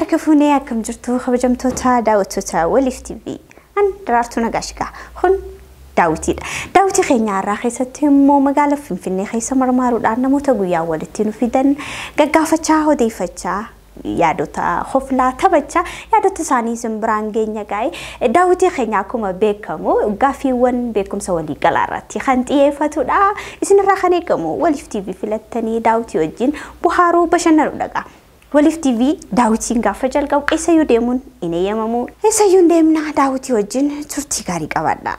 Harka fuunee akkam jirtu kabajamtoota daawwattoota Waliif TV. An Daraartuu Nagaashigaa kun daawwitiidha. Daawwitii keenya har'aa keessatti immoo magaalaa Finfinnee keessa marmaaruudhaan namoota guyyaa walitti nu fidan gaggaafachaa odeeffachaa yaadota hoflaa taphachaa yaadota isaanii simbiraan geenya gaa'e. Daawwitii keenya akkuma beekamu gaaffiiwwan beekumsa waliigalaa irratti kan xiyyeeffatudha. Isinirraa kan eegamu Waliif TV filattanii daawwitii wajjin bohaaruu bashannanuudha. Waliif TV daawwitiin gaafa jalqabu eessayyuu deemuun hin eeyyamamu. Eessayyuu hin deemnaa daawwitii wajjin turtii gaarii qabaadha.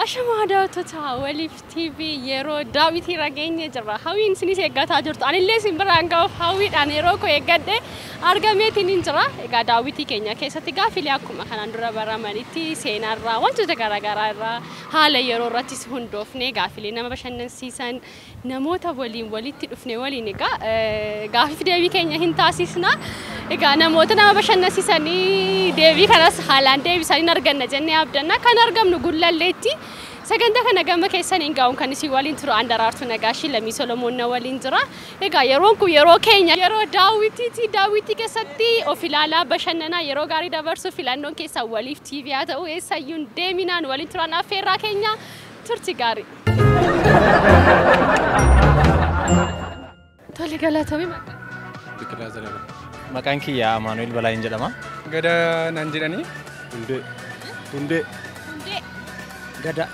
Ashamaa daawwattoota Waliif TV yeroo daawwitii irra geenye jirra. Hawwiin isinis eeggataa jirtu. Anillee isin biraan ga'uuf hawwiidhaan yeroo koo eeggadhe argameetiin hin jira. Egaa daawwitii keenya keessatti gaaffilee akkuma kanaan dura baramanitti seenaarraa wantoota garaagaraa irraa haala yeroo irrattis hundoofnee gaaffilee nama bashannansiisan namoota waliin walitti dhufne waliin egaa gaaffiif deebii keenya hin taasisna. Egaa namoota nama bashannansiisanii deebii kanas haalaan deebisanii arganna jennee abdanna. Kan argamnu Gullalleetti. Sagantaa kana gama keessaniin ga'uun kan isin waliin turu an Daraartuu Nagaashii Lammii Solomoon na waliin jira. Egaa yeroon kun yeroo keenya yeroo daawwitiiti. Daawwitii keessatti of ilaalaa bashannanaa yeroo gaarii dabarsu filannoon keessaa Waliif TV haa ta'u eessayyuu hin deeminaan waliin turan affeerraa keenya turti gaarii. Tole galatoomii maqaan. Biqilaa Zalaalam. Maqaan kiyya Amaanu'el Balaayin jedhama. Gada naan jedhanii. Hundee. Hundee. Hundee. Gada.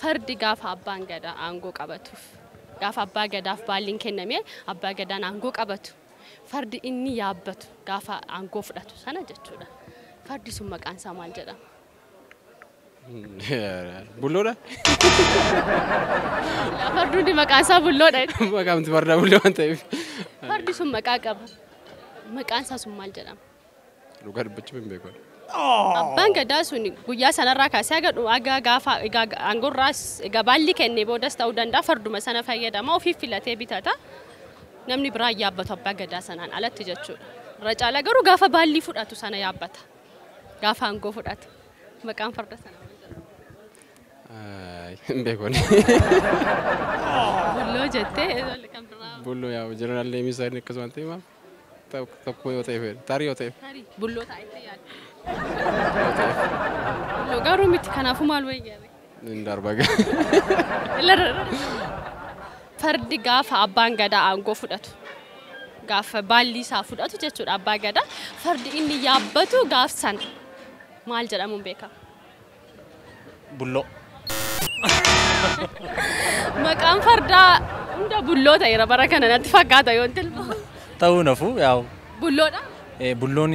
Fardi gaafa abbaan gadaa aangoo qabatuuf gaafa abbaa gadaaf baalliin kenname abbaa gadaan aangoo qabatu fardi inni yaabbatu gaafa aangoo fudhatu sana jechuudha. Fardi sun maqaan isaa maal jedhama? Bulloodha. Fardi hundi maqaan isaa bulloodha. Maqaan fardaa bulloo waan ta'eef. Fardi sun maqaa qaba. Maqaan isaa sun maal jedhama? Dhugaa dubbachuuf hin beeku. Abbaan gadaa sun guyyaa sanarraa kaasee haga haga gaafa egaa aangoorraas egaa baalli kennee boodas ta'uu danda'a farduma sana fayyadama ofiif filatee bitata. Namni biraa yaabbatu abbaa gadaa sanaan alatti jechuudha. Irra caalaa garuu gaafa baalli fudhatu sana yaabbata. Gaafa aangoo fudhatu. Maqaan farda sanaa maal jedhama? Hin beeku. Bulloo jettee kan biraa. Bulloo yaa jeneraal Leemisaa inni akkasuma ta'e maal tokko yoo ta'e fedha tarii yoo ta'e. Tarii bulloo taa'etti yaadda. Bulloo garuu miti kanaafuu maal wayyaa? Hin darba gaa. Fardi gaafa abbaan gadaa aangoo fudhatu gaafa baalli isaa fudhatu jechuudha abbaa gadaa fardi inni yaabbatu gaaf sana maal jedhamuun beekama? Bulloo. Maqaan fardaa hunda bulloo ta'eera bara kana natti fakkaata yoon tilmaamu. Ta'uu nafu yaa'u. Bulloodha? Bulloon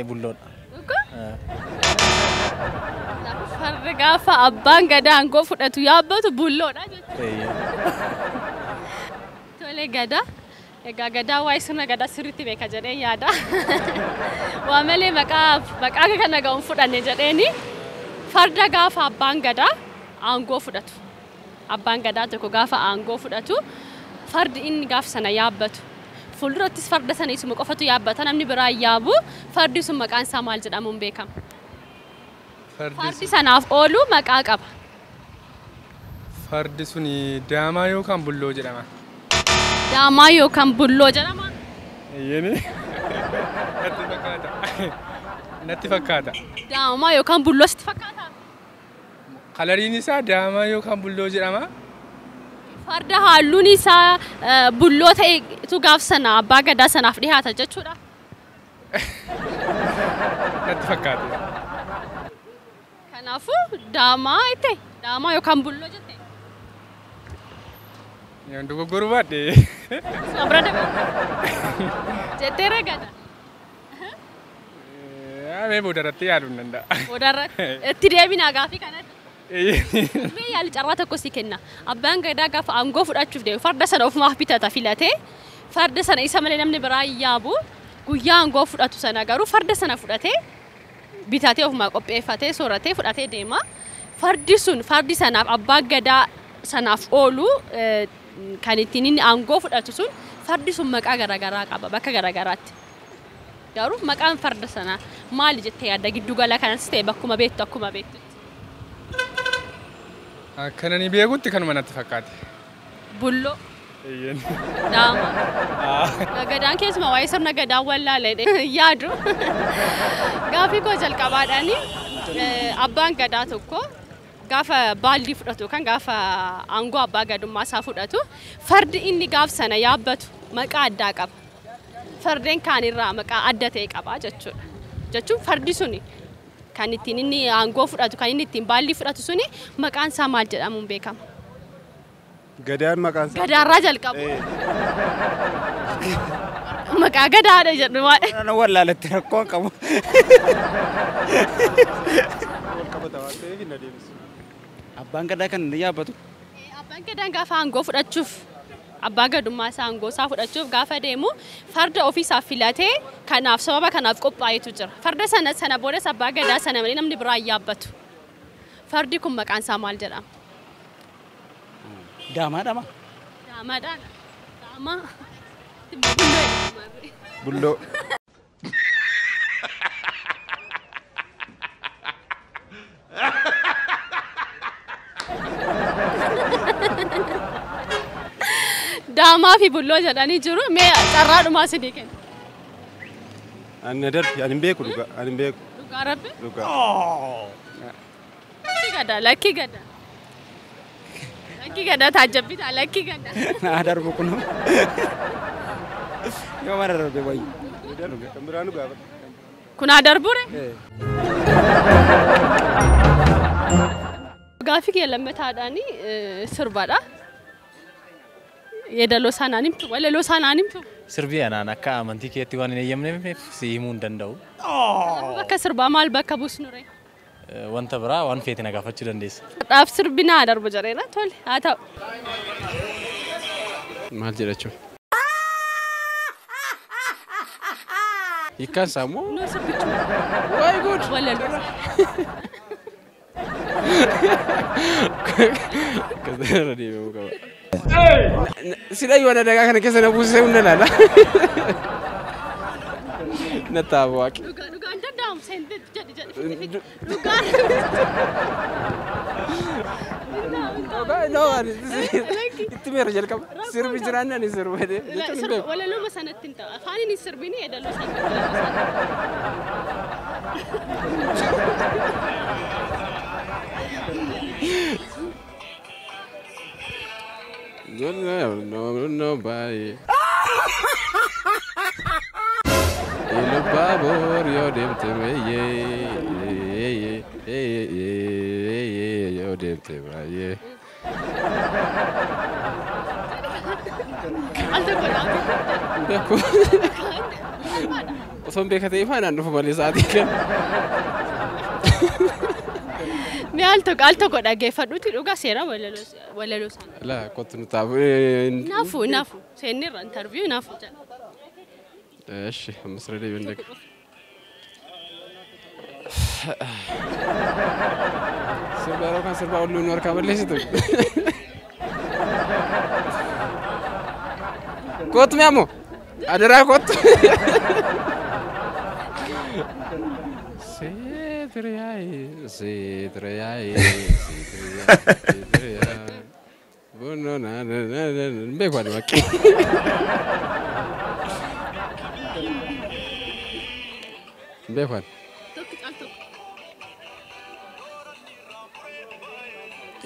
bulloodha. Fardi gaafa abbaan gadaa aangoo fudhatu yaabbatu bulloodha jechuudha. Tole gadaa. Egaa gadaa waa'ee sirna gadaa sirriitti beeka jedheen yaada. Waa malee maqaa maqaa kana ga'uun fudhanne jedheeni farda gaafa abbaan gadaa aangoo fudhatu. Abbaan gadaa tokko gaafa aangoo fudhatu fardi inni gaafa sana yaabbatu. Fuuldurattis farda sana isuma qofatu yaabbata namni biraa hin yaabu fardi sun maqaan isaa maal jedhamuun beekama? Fardi sanaaf oolu maqaa qaba. Fardi sun daamaa yookaan bulloo jedhama. Daamaa yookaan bulloo jedhama? Eeyyeni. Natti fakkaata. Natti fakkaata. Daamaa yookaan bulloo sitti fakkaata? Kalariin isaa daamaa yookaan bulloo jedhama. Farda halluun isaa bulloo ta'etu gaaf sana abbaa gadaa sanaaf dhiyaata jechuudha. Natti fakkaata. Kanaafuu daamaa itti daamaa yookaan bulloo jette. Yoon dogoggoruu baadhe. Suma bira dabarta. Jettee ragada. Mee boodarratti yaaduu hin danda'a. Boodarratti itti deebinaa gaafii kanatti. Mee yaali carraa tokko si kenna. Abbaan gadaa gaafa aangoo fudhachuuf deemu farda sana ofumaaf bitata filatee farda sana isa malee namni biraa hin yaabu guyyaa aangoo fudhatu sana garuu farda sana fudhatee bitatee ofumaa qopheeffatee sooratee fudhatee deema. Fardi sun fardi sanaaf abbaa gadaa sanaaf oolu kan ittiin inni aangoo fudhatu sun Fardi sun maqaa garaagaraa qaba bakka garaagaraatti. Garuu maqaan farda sanaa maali jettee yaadda giddugala kanas ta'e bakkuma beektu akkuma beektutti? Akkan ani beekutti kanuma natti fakkaate. Bulloo. Eeyyeen. Daama. Gadaan keessumaa waa'ee sirna gadaa wallaalee yaadu. Gaaffii koo jalqabaadhaani abbaan gadaa tokko gaafa baallii fudhatu yookaan gaafa aangoo abbaa gadummaa isaa fudhatu fardi inni gaaf sana yaabbatu maqaa addaa qaba. Fardeen kaanirraa maqaa adda ta'e qaba jechuudha. Jechuun fardi suni kan ittiin inni aangoo fudhatu kan inni ittiin baallii fudhatu suni maqaan isaa maal jedhamuun beekama? Gadaan maqaan isaa. Gadaarraa jalqabu. Maqaa gadaadha jedhu maal? Ana wallaalatti rakkoo hin qabu. Wal qabata waan ta'eef hin adeemsisu. Abbaan gadaa kan inni yaabbatu. Abbaan gadaan gaafa aangoo fudhachuuf abbaa gadummaa isaa aangoo isaa fudhachuuf gaafa deemu farda ofiisaa filatee kanaaf sababa kanaaf qophaa'etu jira. Farda sana sana boodas abbaa gadaa sana malee namni biraa hin yaabbatu. Fardi kun maqaan isaa maal jedhama? Daamaadha. Daamaadha. Daamaa. Bulloo. Daamaa fi bulloo jedhanii jiru. Mee carraadhumaa isinii kenna. Ani darbi ani hin beeku dhugaa ani hin beeku. Dhugaa rabbi? Dhugaa. Lakkii gadaa lakkii gadaa. Lakkii gadaa taajjabbitaa lakkii gadaa. Naa darbu kun. Yoo mara darbe wayii. Kan biraa nu gaafata. Kun haa darbure? Gaaffii kiyya lammataadhaani sirbaadha. Yeedaloo isaa naan himtu, walaloo isaa naan himtu. Sirbi anaan akka amantii keetti waan hin eeyyamneef si himuu hin danda'u. Bakka sirbaa maal bakka buusnu ree? Wanta biraa waan feete na gaafachuu dandeessa. Dhaaf sirbi naa darbu jedheera tole haa ta'u. Maal jedha jechuun? Hiikkaan isaa immoo Noo sirbichuu. Waay good! Walaloo. Akkas irra deebi'uu qaba. Sila yoo dagaa kana keessa na buusisee hunda laala. Na ta'a waaqi. Dhugaa dhugaan danda'amu seentee jedhi jedhi. Dhugaan. No, ani itti meera jalqaba. Sirbi jiraan ani sirba jedhee jechuun hin beeku. Walaloo sanatti hin ta'u. Afaan inni sirbini yeedaloo sanatti. No, no, no, bye. Ilo babor yo demte meye, yo demte meye. Al tokko dhaabbii. Beeku. Osoo hin beeka ta'e faanaan dhufu malee sa'aatii kana. Mee al tokko al tokko dhaggeeffadhuuti dhugaa seera walaloo sana. Laa kottu nu taafu. Naafu naafu seennirra interview naafu jedha. እሺ ammas irra deebiin dhaqa. Sirba yeroo kan sirba olluu nu harkaa balleessitu. Kottu mee ammoo adaraa kottu. Seetiriyaayi seetiriyaayi seetiriyaayi seetiriyaayi. Bunno na na na na hin beeku ani waaqi. Hin beeku ani. Tokko al tokko.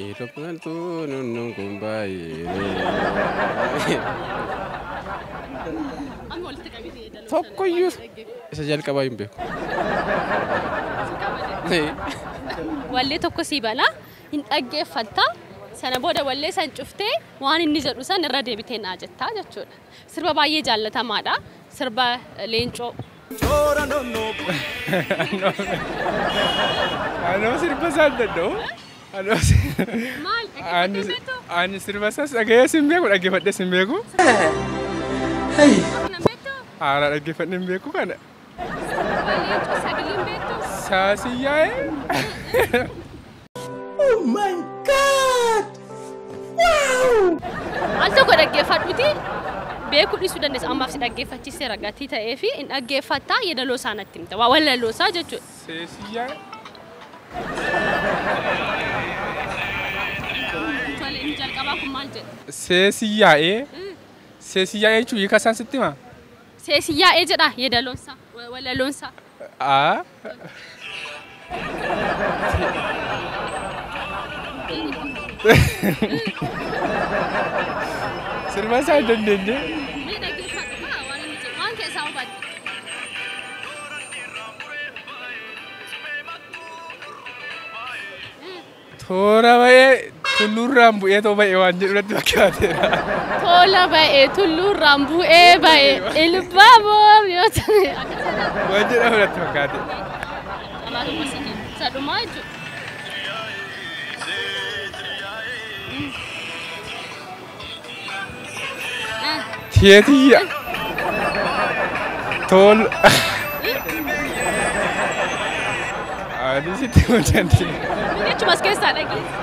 Itoophiyaan tunuun kun baay'ee. Amma walitti qabite yeedaloo sana. Tokkoyyuu isa jalqabaa hin beeku. Wallee tokko sii balaa hin dhaggeeffatta. Sana booda wallee san cuftee waan inni jedhu san irra deebitee naa jettaa jechuudha. Sirba baay'ee jaallatamaadha. Sirba leencoo. Anoo sirba isaa hin danda'u. Anoo Maal dhaggeeffattee beektu? Ani sirba isaas dhaga'ees hin beeku dhaggeeffadhees hin beeku. Kana beektu? Haaraa dhaggeeffadhee hin beeku kana. Sirba leencoo sagalee hin beektu? Saasiyyaa'ee. Al tokko dhaggeeffadhuuti Beekuu dhiisuu dandeessa ammaaf si dhaggeeffachiiseera gatii ta'ee fi hin dhaggeeffattaa yeedaloo isaa natti himta. Waa walaloo isaa jechuudha. Seesiyyaa. Tole inni jalqabaa kun maal jedha? Seesiyyaa'ee. Seesiyyaa'ee jechuun hiika isaan sitti himaa? Seesiyyaa'ee jedha yeedaloon isaa walaloon isaa. Aa. Sirba isaa hin dandeenye. Mee dhaggeeffadhu kaa waan inni jedhu waan keessaa hubadhu. Toora ba'ee tulluurraan bu'ee too ba'ee waan jedhu natti fakkaateera. Tola ba'ee tulluurraan bu'ee ba'ee Ilbaaboor yoo ta'e. Waan jedhamu natti fakkaate. Carraa tokko si kenna. Isa dhumaa jechuudha. Teetiyya. Tol. Ani sitti himuu dandeenya. Jechuun as keessaa dhageessa.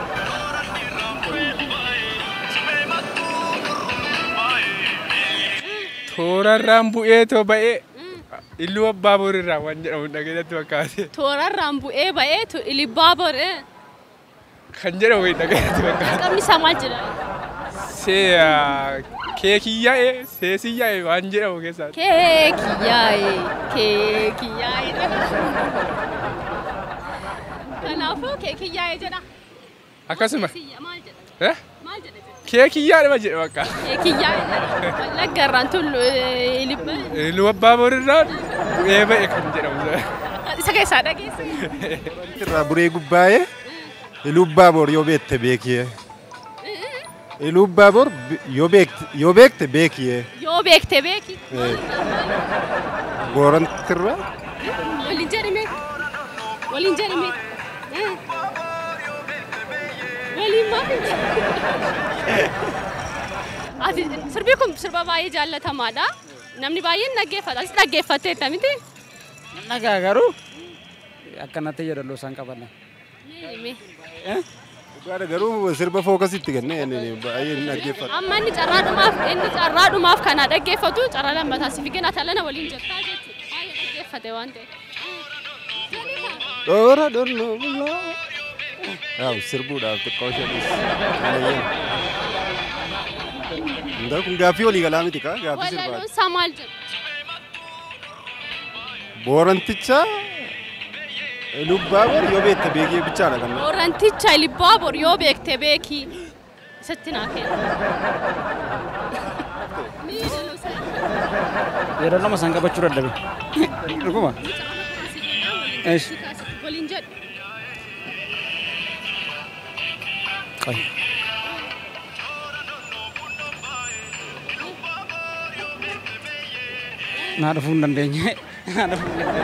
Toorarraan bu'ee too ba'ee Illuu Abbaa Boorirraa waan jedhamu dhageenyatti fakkaate. Toorarraan bu'ee ba'ee Ilbaaboor. Kan jedhamu dhageenyatti fakkaate. Qabni isaa maal jedha? Keekiyyaa'ee seesiyyaa'ee waan jedhamu keessaa. Keekiyyaa'ee keekiyyaa'ee. Kanaafuu keekiyyaa'ee jedha. Akkasuma. Maal jedha? Maal jedha? Keekiyyaadhuma jedha bakka. Keekiyyaa'ee jedha. Wallaggarraan tullu Ilbaa. Illuu Abbaa Boorirraan bu'ee ba'e kan jedhamu. Isa keessaa dhageesse. Irraa buree gubbaa'ee Illuu Abbaa Boor yoo beekte beekiyee. Illuu Abbaa Boor yoo beekte beekiyee. Yoo beekte beeki. Boorantirraa. Waliin jedhime. Waliin jedhime. Waliin maaf hin jedhu? Ati sirbi kun sirba baay'ee jaallatamaadha. Namni baay'een dhaggeeffata. Atis dhaggeeffatteetta miti? Nagaa garuu akkanatti yeedaloo isaan qabanna. Mee. Dhugaadha garuu sirba fookasitti kennee baay'ee hin dhaggeeffatu. Amma inni carraadhumaaf kana dhaggeeffatu carraa lammataa si fiigeen ati alana waliin jettaa jechuudha. Baay'ee dhaggeeffate waan ta'eef. Dhoora donnoo bulaa. Yaa sirbuudhaaf xiqqoo isheenis. Indaa kun gaaffii walii galaa miti kaa gaaffii sirbaati. Walaloon isaa maal jedha? Booranticha Illuu Abbaa Boor yoo beekte beekee bichaadha kan. Booranticha Ilbaa Boor yoo beekte beekii. Isatti naa kenna. Yeroo lama isaan qabachuu dadhabe. Dhuguma. Waliin jedhu. Qoy. Naa dhufuu hin dandeenye. Naa dhufuu hin dandeenye.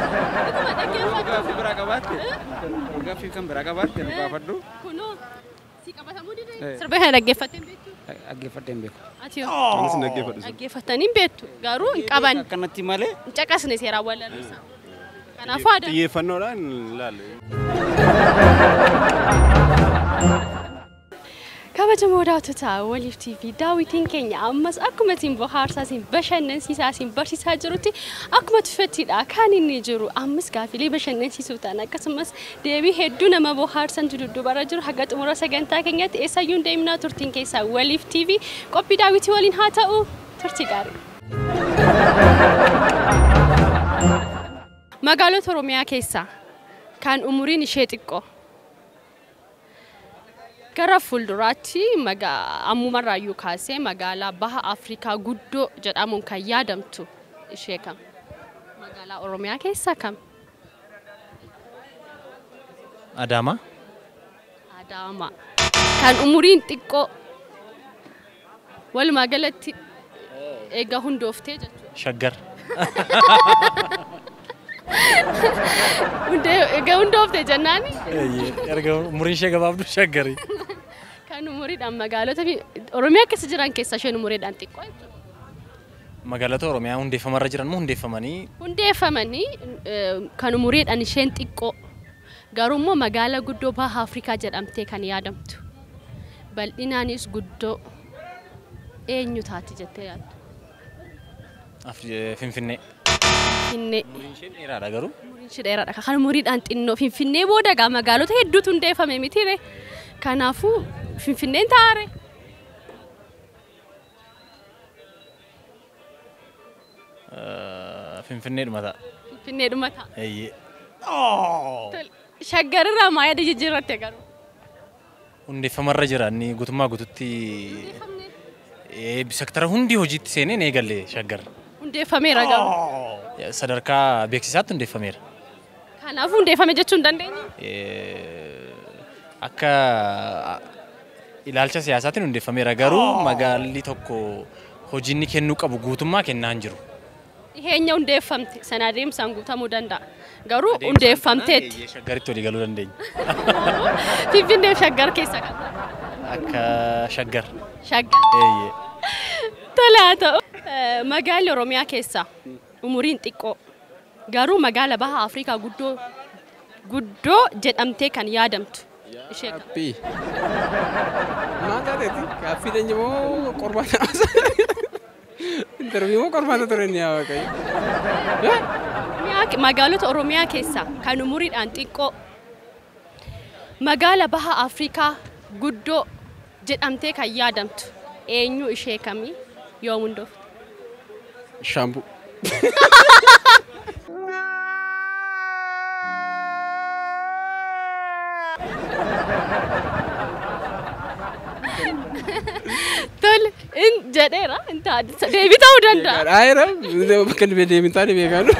Gaaffii biraa qabaatte. Gaaffii kan biraa qabaatte nu gaafadhu. Kunoo si qabatamuu dide. Sirba kana dhaggeeffattee hin beektu? Dhaggeeffadhee hin beeku. Ati yoo? Anis hin dhaggeeffadhu. Dhaggeeffattanii hin beektu garuu hin qaban. Akkanatti malee. Hin caqasne seeraan walaloo isaa. Kanaafuu aadaa. Xiyyeeffannoodhaan ilaalle. Kabajamoo daawwattoota Waliif TV daawwitiin keenya ammas akkuma isin bohaarsaa isin bashannansiisaa isin barsiisaa jirutti akkuma tuffattiidha kan inni jiru ammas gaaffilee bashannansiisuu ta'an akkasumas deebii hedduu nama bohaarsantu dudduubarra jiru haga xumura sagantaa keenyatti eessayyuu hin deeminaa turtiin keessaa Waliif TV qophii daawwitii waliin haa ta'u turtii gaarii. Magaalota Oromiyaa keessaa kan umuriin ishee xiqqoo gara fuulduraatti ammumarraayyuu kaasee magaalaa baha Afrikaa guddoo jedhamuun kan yaadamtu ishee kam? Magaalaa Oromiyaa keessaa kam? Adaamaa. Adaamaa. Kan umuriin xiqqoo walumaa galatti eega hundooftee jechuudha. Shaggar. Eega hundooftee jennaani? Erga umuriin ishee gabaabduu shaggari. Kan umuriidhaan magaalota Oromiyaa keessa jiran keessaa isheen umuriidhaan xiqqoo jechuudha. Magaalota Oromiyaa hundeeffamarra jiran moo hundeeffamanii? Hundeeffamanii kan umuriidhaan isheen xiqqoo garuu immoo magaalaa guddoo baha Afrikaa jedhamtee kan yaadamtu. Bal'inaanis guddoo eenyu taati jettee yaaddu? Finfinnee. Finfinnee. Umuriin ishee dheeraadha garuu. Umuriin ishee dheeraadha. Kan umuriidhaan xinnoo Finfinnee booda egaa magaalota hedduutu hundeeffame mitiire. Kanaafuu Finfinneen taare. Finfinneedhuma ta'a. Finfinneedhuma ta'a. Eeyyee. Shaggarirraa maa yaada jijjiirratte garuu? Hundeeffamarra jira inni guutummaa guututti sektara hundi hojiitti seenee ni eegalle Shaggar. Hundeeffameera garuu. Sadarkaa beeksisaatti hundeeffameera. Kanaafuu hundeeffame jechuu hin dandeenyu? Akka ilaalcha siyaasaatiin hundeeffameera garuu magaalli tokko hojii inni kennuu qabu guutummaa kennaa hin jiru. Dhiheenya hundeeffamte sana adeemsaan guutamuu danda'a. Garuu hundeeffamteetti. Shaggaritti walii galuu dandeenya. Finfinnee fi Shaggar keessa kan. Akka Shaggar. Shaggar. Eeyyee. Tole haa ta'u. Magaalli Oromiyaa keessaa umuriin xiqqoo garuu magaala baha Afrikaa guddoo jedhamtee kan yaadamtu. Ishee kam? Gaaffii. Maal taateeti? Gaaffii keenya moo qormaata? Interview moo qormaata ture inni yaa Waaqayyo? Magaalota Oromiyaa keessaa kan umuriidhaan xiqqoo magaala baha Afrikaa guddoo jedhamtee kan yaadamtu eenyu ishee kamii yoom hundoofte? Shaambuu. Tole in jedheera in ta'a deebii ta'uu danda'a. Dhaayira bakka inni deebiin taane beekaanu.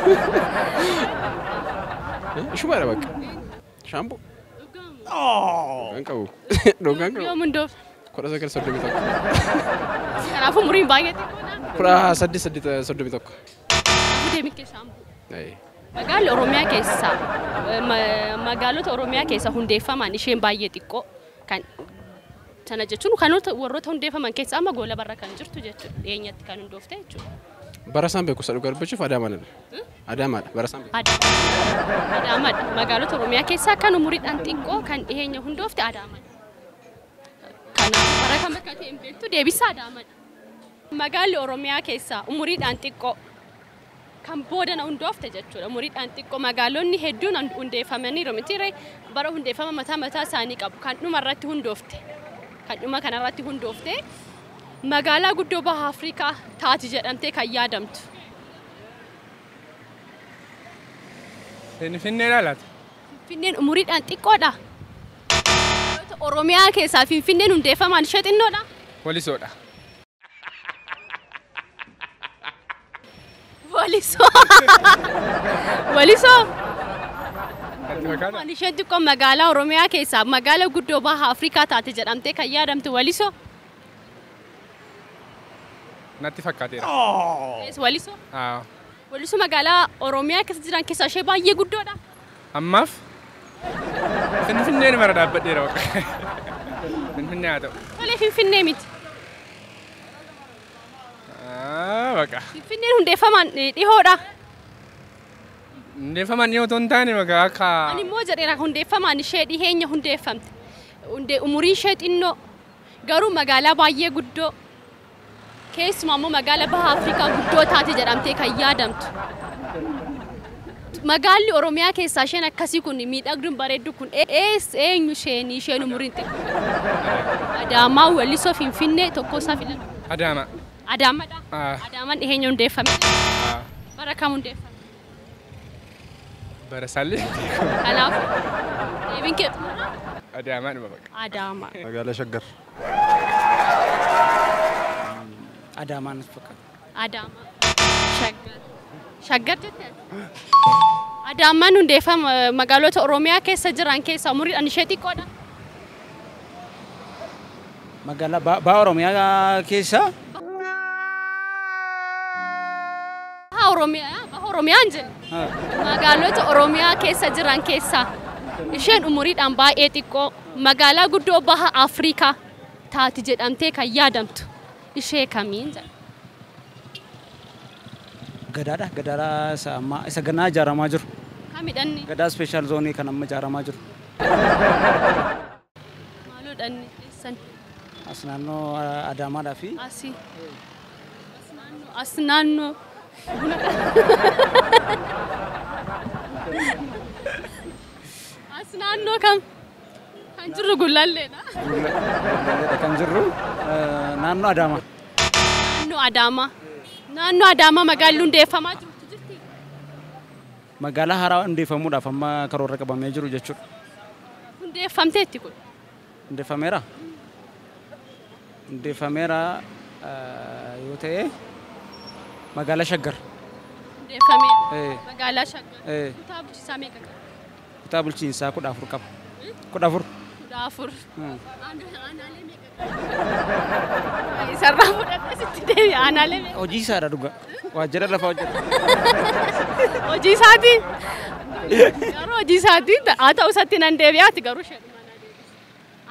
Ishumaadha bakka. Shaambuu. Dhugaan qabu. Dhugaan qabu. Yoom hundoofte? 1931. Kanaafuu umuriin baay'ee xiqqoodha. 1831. Deebiin kee shaambuu. Magaalli Oromiyaa keessaa magaalota Oromiyaa keessa hundeeffaman isheen baay'ee xiqqoo kan sana jechuun kanoota warroota hundeeffaman keessa amma goola barra kan jirtu jechuudha. Dhiyeenyatti kan hundoofte jechuudha. Barasaan beeku isa dhugaa dubbachuuf Adaamaadha. Adaamaadha barasaan beeku. Adaamaadha. Magaalota Oromiyaa keessaa kan umuriidhaan xiqqoo kan dhiyeenya hundoofte Adaamaadha. Kanaaf bara kam akka ta'e hin beektu deebisaa Adaamaadha. Magaalli Oromiyaa keessaa umuriidhaan xiqqoo kan booda na hundoofte jechuudha. Umuriidhaan xiqqoo magaalonni hedduun hundeeffamaniiru miti bara hundeeffama mataa mataa isaanii qabu kan dhuma irratti hundoofte. Kan dhuma kanarratti hundoofte magaalaa guddoo baha Afrikaa taati jedhamtee kan yaadamtu. Finfinnee laata? Finfinneen umuriidhaan xiqqoodha. Oromiyaa keessaa Finfinneen hundeeffamaan ishee xinnoodha. Walisoodha. Walisoo. Walisoo. Natti Isheen xiqqoo magaalaa Oromiyaa keessaa magaalaa guddoo baha Afrikaa taate jedhamtee kan yaadamtu Walisoo. Natti fakkaateera. Walisoo. Walisoo magaalaa Oromiyaa keessa jiran keessaa ishee baay'ee guddoodha. Ammaaf Finfinneen mara dhaabbadheera bakka. Finfinnee haa ta'u. Tolee Finfinnee miti. Bakka. Finfinneen hundeeffamaan dhihoodha. Hundeeffamaan dhihoo otoo hin taane bakka akka. Ani immoo jedheera hundeeffamaan ishee dhiheenya hundeeffamte. Umurii ishee xinnoo garuu magaalaa baay'ee guddoo keessumaa immoo magaalaa baha Afrikaa guddoo taate jedhamtee kan yaadamtu. Magaalli Oromiyaa keessaa isheen akkasii kun miidhagduun bareeddu kun eenyu isheen isheen umuriin xiqqoo. Adaamaa, Walisoo, Finfinnee tokko isaa filadhu. Adaama. Adaamadha. Adaamaan dhiheenya hundeeffame. Bara kam hundeeffame? Bara isaallee. Kanaafuu deebiin kee xumuraa? Adaamaadhuma bakka. Adaamaa. Magaalaa Shaggar. Adaamaan natti fakkaata. Adaamaa. Shaggar. Shaggar jettee? Adaamaan hundeeffama magaalota Oromiyaa keessa jiran keessaa umuriidhaan ishee xiqqoodha. Magaalaa baha Oromiyaa keessaa? Baha Oromiyaa, baha Oromiyaa hin jennu. Magaalota Oromiyaa keessa jiran keessaa isheen umuriidhaan baay'ee xiqqoo magaalaa guddoo baha Afrikaa taati jedhamtee kan yaadamtu ishee kamiin jedha? Gadaadha. Gadaadha isa ammaa isa ganaa ijaaramaa jiru. Kamidhanni? Gadaa speeshaal zoonii kan amma ijaaramaa jiru. Maaloodhanni eessan? As naannoo Adaamaadhaa fi Asii. As naannoo As naannoo kam? Kan jirru Gullalleedha. Gullalleedha kan jirru naannoo Adaamaa. Naannoo Adaamaa. Naannoo Adaamaa magaalli hundeeffamaa jirtu jirti. Magaalaa haaraa hundeeffamuudhaaf amma karoorra qabamee jiru jechuudha. Hundeeffamteetti kun? Hundeeffameera. Hundeeffameera yoo ta'e magaalaa Shaggar. Hundeeffameera. Magaalaa Shaggar. Kutaa bulchiinsaa meeqa qaba? Kutaa bulchiinsaa 14 qaba. 14. 14. Aanaalee meeqa qaba? Isarraa fudhadhee sitti deebi'a. Aanaalee meeqa? Hojii isaadha dhugaa. Waajjira lafaa hojjeta. Hojii isaati. Garuu hojii isaati haa ta'u isatti nan deebi'aati garuu isheedhuma na deebisa.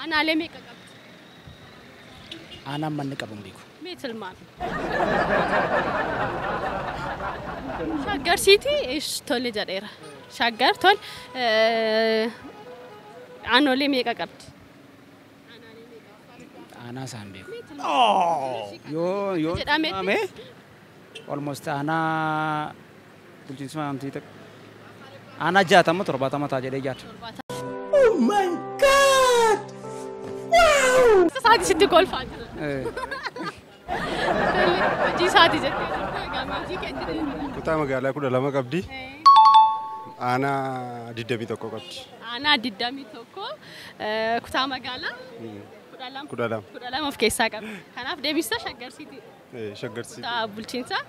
Aanaalee meeqa qabdi? Aanaan manni qabu hin beeku. Mee tilmaami. Shaggar Siitii tole jedheera. Shaggar tole aanolee meeqa qabdi? Aanaa isaan beeku. Yoo tilmaame almost aanaa bulchiinsa amantii ta'e aanaa 60 70 ta'a jedhee yaada. Oh my God! Wow! Isaati sitti kolfaa jira. Hojii isaati jettee jirta egaa hojii keetti deemina. Kutaa magaalaa 12 qabdi. Aanaa 21 qabdi. Aanaa 21 kutaa magaalaa 12. 12. 12 of keessaa qabdi. Kanaaf deebista Shaggar Siitii. Shaggar Siitii. Kutaa bulchiinsaa?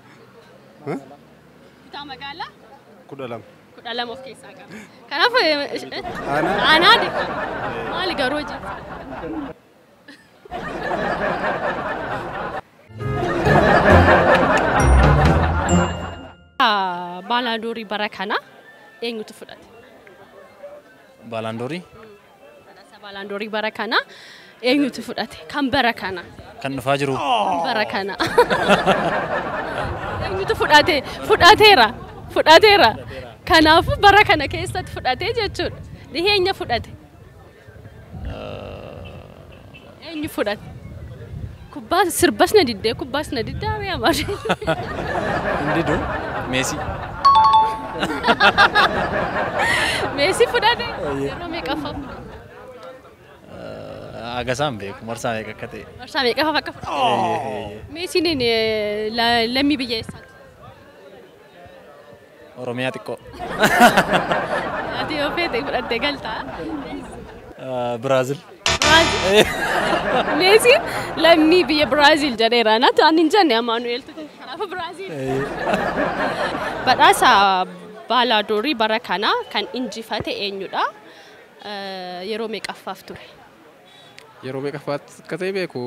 Kutaa magaalaa? 12. 12 of keessaa qabdi. Kanaaf aanaa 20. Maali garuu hojii? Baalaandoorii bara kana eenyutu fudhate? Baalaandoorii? Baalaandoorii bara kana eenyutu fudhate? Kan bara kana? Kan dhufaa jiru. Kan bara kana. Eenyutu fudhate? Fudhateera. Fudhateera. Kanaafuu bara kana keessatti fudhatee jechuudha. Dhiheenya fudhate. Eenyu fudhate? Kubbaa sirbas na diddee kubbaas na diddee ari'a malee. Hin didu Meesii. Meesii fudhate? Yeroo meeqaffaa fudhate? Agasaan beeku marsaa meeqa akka ta'e. Marsaa meeqaffaaf akka fudhate? Meesiin lammii biyya eessaati? Oromiyaa xiqqoo. Ati yoo feete fudhattee galtaa? Biraazil. Meesiin lammii biyya Biraazil jedheera. Natti ani hin jenne Amaanu'eel kanaafuu Biraazil. Badhaasa Baalaandoorii bara kana kan injifate eenyudha? Yeroo meeqaffaaf ture? Yeroo meeqaffaatti akka ta'e beeku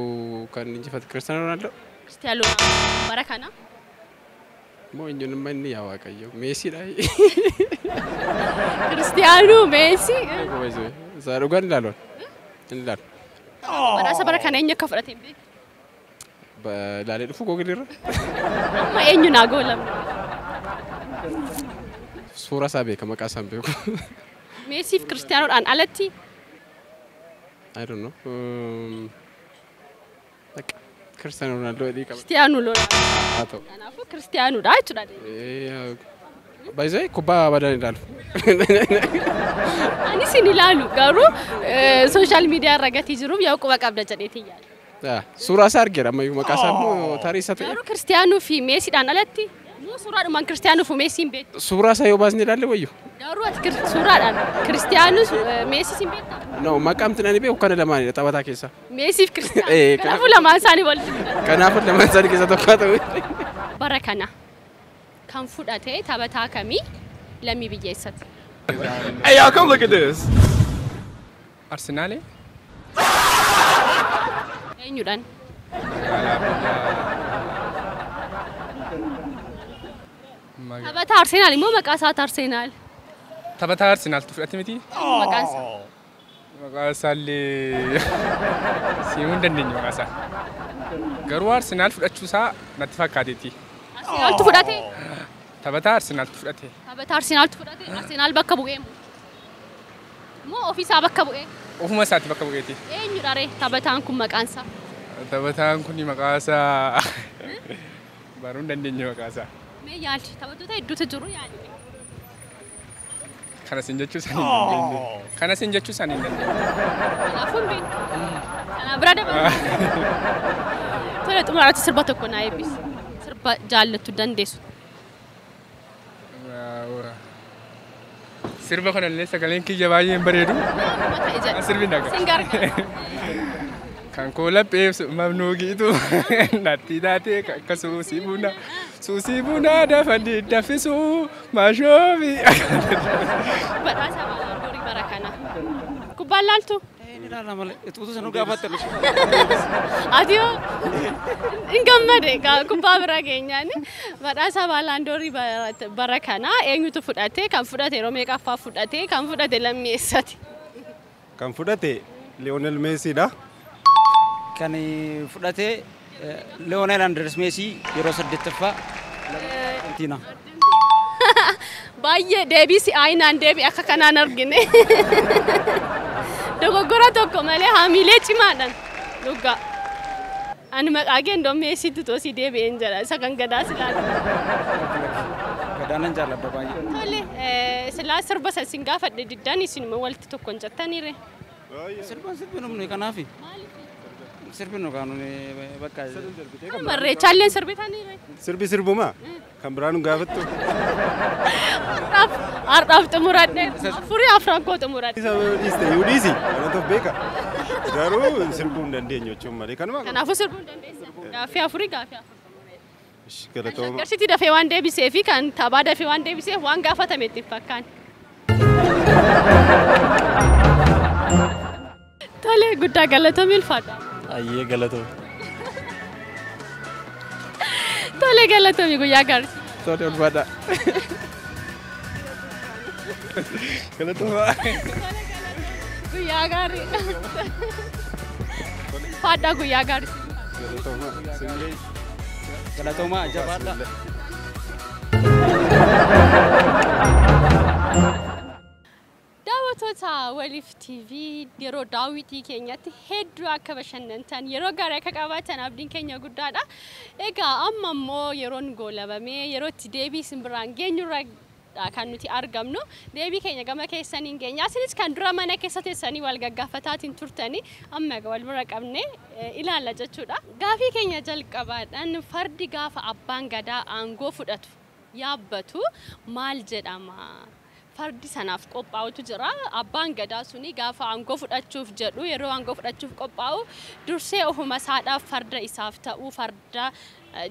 kan injifate Kiristaanoo Roonaaldoo. Kiristaanoo Roonaaldoo bara kana? Moo eenyummaa inni yaa Waaqayyo Meesiidha. Kiristaanoo Meesii. Isaa dhugaan ilaalu. Hin ilaalu. Badhaasa bara kana eenyu akka fudhate hin beeku? Ilaalee dhufu Googilii irra. Amma eenyu naa goolamne? Suura isaa beeka maqaa isaa hin beeku. Meesiif Kiristaanoodhaan alatti? I don't know. Kiristaanoo Roonaaldoo jedhii qaba. Kiristaanoo Roonaaldoo. Haa ta'u. Kanaafuu Kiristaanoodha jechuudha. Baay'ee kubbaa badan ilaalu. Anis hin ilaalu garuu sooshaal miidiyaa irra gatii jiruuf yaa quba qabda jedheetiin yaada. Suuraa isaa argeera ammayyuu maqaa isaa immoo tarii isa ta'e. Garuu Kiristaanoo fi Meesiidhaan alatti moo suuraadhumaan Kiristaanoo fi Meesiin beektu? Suuraa isaa yoo baasni ilaalle wayyu. Garuu ati suuraadhaan Kiristaanoo Meesiis hin beektaa? No maqaamti nani beeku kana lamaanidha taphataa keessaa. Meesiif Kiristaanoo. Kanaafuu lamaan isaanii walitti fidatan. Kanaafuu lamaan isaanii keessaa tokko haa ta'u. Bara kana kan fudhate taphataa kamii lammii biyya eessaati? Hey y'all, come look at this. Arsenaalee? Eenyudhaan? Magaalaa biyya Taphataa Arsenaal immoo maqaa isaati Arsenaal. Taphataa Arsenaaltu fudhate miti? Maqaan isaa? Maqaa isaallee siimuu hin dandeenye maqaa isaa. Garuu Arsenaal fudhachuu isaa natti fakkaateeti. Arsenaaltu fudhate? Taphataa Arsenaaltu fudhate. Taphataa Arsenaaltu fudhate? Arsenaal bakka bu'ee moo? Moo ofiisaa bakka bu'ee? Ofuma isaatti bakka bu'eeti. Eenyudha ree taphataan kun maqaan isaa? Taphataan kun maqaa isaa baruu hin dandeenye maqaa isaa. Mee yaali taphattoota hedduutu jiru yaali. Kana sin jechuu san hin dandeenye. Kana sin jechuu san hin dandeenye. Kanaafuu hin beektu. Kana bira dabalata. Tole xumuraatti sirba tokko naa eebbisi. Sirba jaallattu dandeessu. Sirba kanallee sagaleen kiyya baay'ee hin bareedu. Sirbi nagaa. Sin gargaara. Kan koo laphee mamnuugiitu natti taatee akka suusii buna suusii bunaa dafanii daffisuu maashoofi. Badhaasa baalaandorii bara kana. Kubbaan laaltu? Ni ilaala malee utuu sanuu gaafatte. Ati hoo hin gammade kubbaa bira geenyaan badhaasa baalaandorii bara kana eenyutu fudhate kan fudhate yeroo meeqaffaa fudhate kan fudhate lammii eessati? Kan fudhate Lionel Messiidha. Kan fudhate Lionel Andres Messi yeroo 8ffaa Argentina. Baay'ee deebii si'aayinaan deebii akka kanaan argine. Dogoggora tokko malee haamilee cimaadhaan dhugaa. Ani maqaa kee iddoo Messiitti toosii deebi'een jedha isa kan gadaa silaa. Gadaanan jaalladha baay'ee. Tole silaa sirba san sin gaafadhe diddaan isinuma walitti tokko hin jettaniire. Sirban sirbinu kanaafi. Sirbinu kaanuni bakka. Marreechaalleen sirbitaniire. Sirbi sirbuma kan biraa nu gaafattu. Har'aaf xumuradhe. Afurii afran koo xumuradhe. Isa dhiiste yoo dhiisi kanatu of beeka. Garuu sirbuu hin dandeenyu jechuun malee kanuma. Kanaafuu sirbuu hin dandeessan. Gaaffii afurii gaaffii afur. Galatooma. Qarshiitti dafee waan deebisee fi kan taphaa dafee waan deebiseef waan gaafatame itti hin fakkaanne. Tole guddaa galatoomii ulfaadha. Ayyee galatoomii. Tole galatoomii guyyaa gaarii. Tole ulfaadha. Galatooma. Guyyaa gaarii. Ulfaadha guyyaa gaarii. Galatooma. Galatooma jabaadha. Daawwattoota Waliif TV yeroo daawwitii keenyatti hedduu akka bashannantan yeroo gaarii akka qabaatan abdiin keenya guddaadha. Egaa amma immoo yeroon goolabamee yeroo itti deebii isin biraan geenyurra kan nuti argamnu deebii keenya gama keessaniin geenya. Isinis kan dura mana keessa teessanii wal gaggaafataatiin turtanii amma wal bira qabne ilaalla jechuudha. Gaafii keenya jalqabaadhaan fardi gaafa abbaan gadaa aangoo fudhatu yaabbatu maal jedhama? Fardi sanaaf qophaa'utu jira. Abbaan gadaa suni gaafa aangoo fudhachuuf jedhu yeroo aangoo fudhachuuf qophaa'u dursee ofuma isaadhaaf farda isaaf ta'uu farda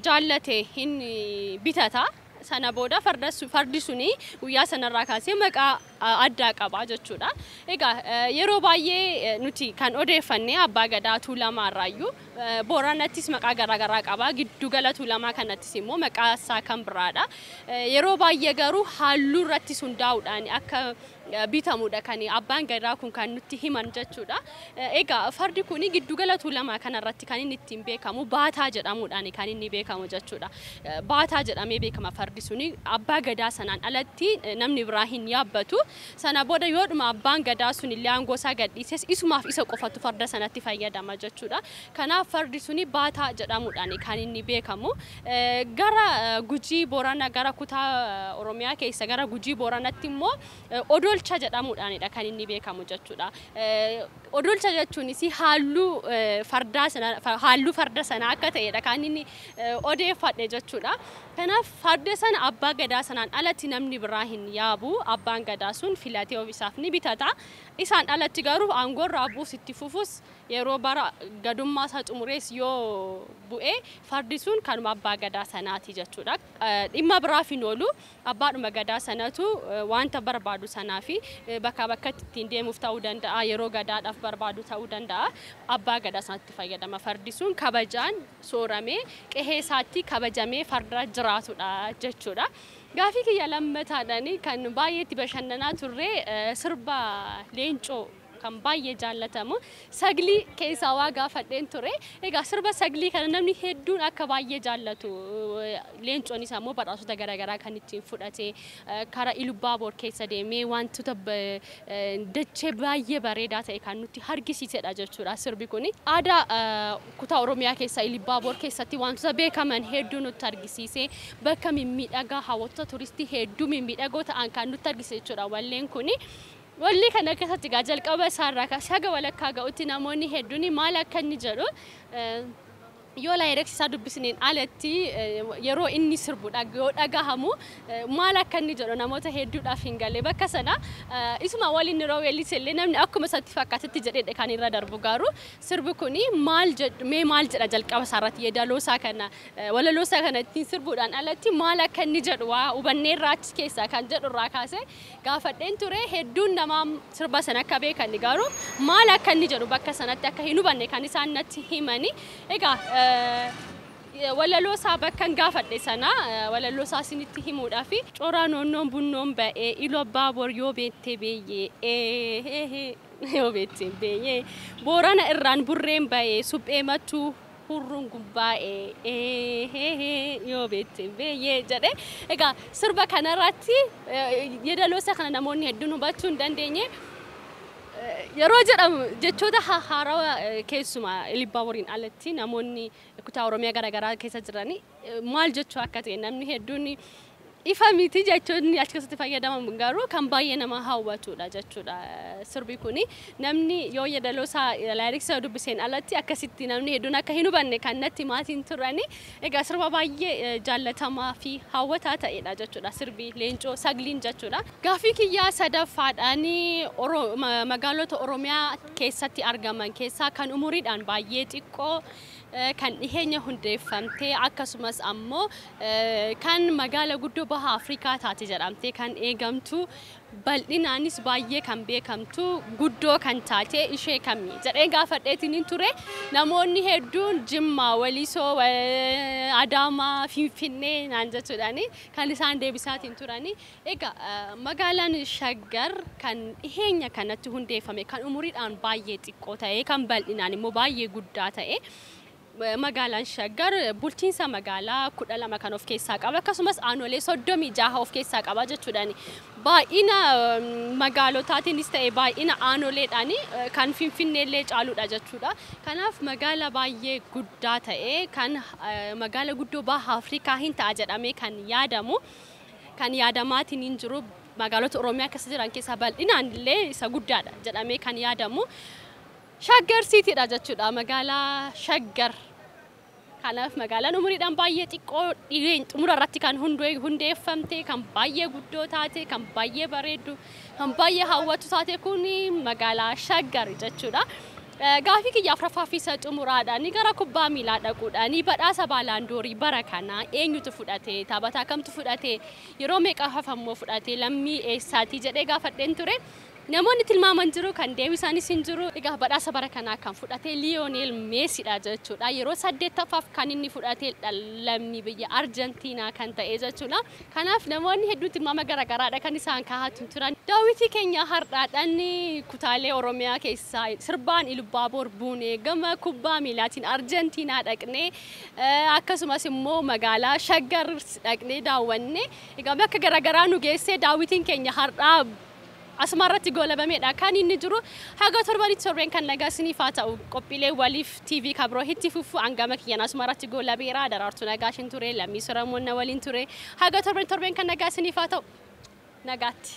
jaallate hin bitata. Sana booda fardi suni guyyaa sanarraa kaasee maqaa addaa qaba jechuudha. Egaa yeroo baay'ee nuti kan odeeffanne abbaa gadaa Tuulamaarraayyuu Booranattis maqaa garaagaraa qaba. Giddugala Tuulamaa kanattis immoo maqaa isaa kan biraadha. Yeroo baay'ee garuu halluu irrattis hundaa'uudhaan akka bitamudha kan abbaan gadaa kun kan nutti himan jechuudha. Egaa fardi kun giddugala Tuulamaa kanarratti kan inni ittiin beekamu baataa jedhamuudhaan kan inni beekamu jechuudha. Baataa jedhamee beekama fardi suni abbaa gadaa sanaan alatti namni biraa hin yaabbatu. Sana booda yoodhuma abbaan gadaa sun illee aangoo isaa gadhiises isumaaf isa qofatu farda sanatti fayyadama jechuudha. Kanaaf fardi suni baataa jedhamuudhaan kan inni beekamu. Gara Gujii Boorana gara kutaa Oromiyaa keessa gara Gujii Booranatti immoo odolcha jedhamuudhaanidha kan inni beekamu jechuudha. Odolcha jechuunis halluu fardaa sana halluu farda sanaa akka ta'edha kan inni odeeffadhe jechuudha. Kanaaf farda sana abbaa gadaa sanaan alatti namni biraa hin yaabu. Abbaan gadaa sun filatee ofiisaaf ni bitata. Isaan alatti garuu aangoorraa buus itti fufus yeroo bara gadummaa isaa xumurees yoo bu'e fardi sun kanuma abbaa gadaa sanaati jechuudha. Dhimma biraaf hin oolu abbaadhuma gadaa sanatu wanta barbaadu sanaa fi bakka bakkatti ittiin deemuuf ta'uu danda'a yeroo gadaadhaaf barbaadu ta'uu danda'a abbaa gadaa sanatti fayyadama. Fardi sun kabajaan sooramee qehee isaatti kabajamee farda jiraatudha jechuudha. Gaafii kiyya lammataadhaan kan baay'ee itti bashannanaa turre sirba leencoo kan baay'ee jaallatamu Saglii keessaa waa gaafadheen ture. Egaa sirba Saglii kana namni hedduun akka baay'ee jaallatu, Leencoon isaa immoo badhaasota garaagaraa kan ittiin fudhate, karaa Ilubaaboor keessa deemee wantoota dachee baay'ee bareedaa ta'e kan nutti argisiisedha jechuudha sirbi kuni. Aadaa kutaa Oromiyaa keessa Ilubaaboor keessatti wantoota beekaman hedduu nutti argisiise, bakka mimmiidhagaa hawwattoota turistii hedduu mimmiidhagoo ta'an kan nutti argisiise jechuudha walleen kuni. Walli kana keessatti egaa jalqaba isaarraa kaasee haga walakkaa ga'utti namoonni hedduun maal akka inni jedhu yoo lyrics isaa dubbisneen alatti, yeroo inni sirbu yoo dhagahamu maal akka inni jedhu namoota hedduudhaaf hin galle. Bakka sana isuma waliin yeroo weellise illee namni akkuma isatti fakkaatetti jedhedha kan irra darbu. Garuu sirbi kuni maal jedhu, mee maal jedha, jalqaba isaarratti yeedaloo isaa kana, walaloo isaa kana ittiin sirbuudhaan alatti maal akka inni jedhu waa hubanneerraa achi keessaa kan jedhu irraa kaasee gaafadheen ture. Hedduun namaa sirba sana akka beekan, garuu maal akka inni jedhu bakka sanatti akka hin hubanne kan isaan natti himani. Egaa walaloo isaa bakka hin gaafadhe sana walaloo isaa isinitti himuudhaaf: "Coraa noonnoon bunnoon ba'ee Iluu Abbaaboor yoo beette beeyyee, yoo beette beeyyee, Boorana irraan burreen ba'ee suphee Mattuu hurruun gubbaa'ee, yoo beette beeyyee" jedhe. Egaa sirba kanarratti yeedaloo isaa kana namoonni hedduun hubachuu hin dandeenye. Yeroo jedhamu jechoota haarawaa, keessumaa Ilubbaaboriin alatti namoonni kutaa Oromiyaa garaagaraa keessa jiran maal jechuu akka ta'e namni hedduun ifa miti. Jechoonni achi keessatti fayyadamamu garuu kan baay'ee nama hawwatudha jechuudha sirbi kuni. Namni yoo yeedaloo isaa, lyrics dubbiseen alatti akkasitti namni hedduun akka hin hubanne kan natti maatiin turani. Egaa sirba baay'ee jaallatamaa fi hawwataa ta'edha jechuudha sirbi Leencoo Sagliin jechuudha. Gaaffii kiyyaa sadaffaadhaan, magaalota Oromiyaa keessatti argaman keessaa kan umuriidhaan baay'ee xiqqoo, kan dhiheenya hundeeffamtee, akkasumas ammoo kan magaala guddoo baha Afrikaa taate jedhamtee kan eegamtu, bal'inaanis baay'ee kan beekamtu, guddoo kan taate ishee kami jedhee gaafadheetiin ture. Namoonni hedduun Jimmaa, Walisoo, Adaamaa, Finfinnee naan jechuudhaani kan isaan deebisaatiin turani. Egaa magaalaan Shaggar kan dhiheenya kanatti hundeeffame, kan umuriidhaan baay'ee xiqqoo ta'e, kan bal'inaan immoo baay'ee guddaa ta'e, magaalaan Shaggar bulchiinsa magaalaa 12 kan of keessaa qaba, akkasumas aanolee 36 of keessaa qaba jechuudhaan. Baay'ina magaalotaatiinis ta'e baay'ina aanoleedhaan kan Finfinneellee caaludha jechuudha. Kanaaf magaala baay'ee guddaa ta'e, kan magaala guddoo baha Afrikaa hin ta'a jedhamee kan yaadamu, kan yaadamaatiin hin jiru, magaalota Oromiyaa keessa jiran keessaa bal'inaan illee isa guddaadha jedhamee kan yaadamu Shaggar Citydha jechuudha, magaalaa Shaggar. Kanaaf magaalaan umuriidhaan baay'ee xiqqoo, xumura irratti kan hundeeffamte, kan baay'ee guddoo taate, kan baay'ee bareeddu, kan baay'ee hawwatu taate kun magaalaa Shaggar jechuudha. Gaafii kiyya afuraffaa fi isa xumuraadhaan gara kubbaa miilaa dhaquudhaan, badhaasa Baalaandoorii bara kana eenyutu fudhate, taphataa kamtu fudhate, yeroo meeqa ammoo fudhate, lammii eessaatii jedhee gaafadheen ture. Namoonni tilmaaman jiru, kan deebisaanis hin jiru. Egaa badhaasa bara kanaa kan fudhate Liyoonel Meesiidha jechuudha. Yeroo saddeettaffaaf kan inni fudhate, lammii biyya Arjentiinaa kan ta'e jechuudha. Kanaaf namoonni hedduun tilmaama garaagaraadha kan isaan kaa'atu turan. Daawwitii keenya har'aadhaan kutaalee Oromiyaa keessaa sirbaan Ilubbaaboor buunee, gama kubbaa miilaatiin Arjentiinaa dhaqnee, akkasumas immoo magaalaa Shaggar dhaqnee daawwanne. Egaa bakka garaagaraa nu geessee daawwitiin keenya har'aa asuma irratti goolabameedha kan inni jiru. Haga torbanitti torbeen kan nagaa isiniif haa ta'u. Qophiilee Waliif TV kabroo itti fufu. Hangama kiyyaan asuma irratti goolabeera. Daraartuu Nagaashin ture, Lammii Soromoon waliin ture. Haga torban torbeen kan nagaa isiniif haa ta'u, nagaatti.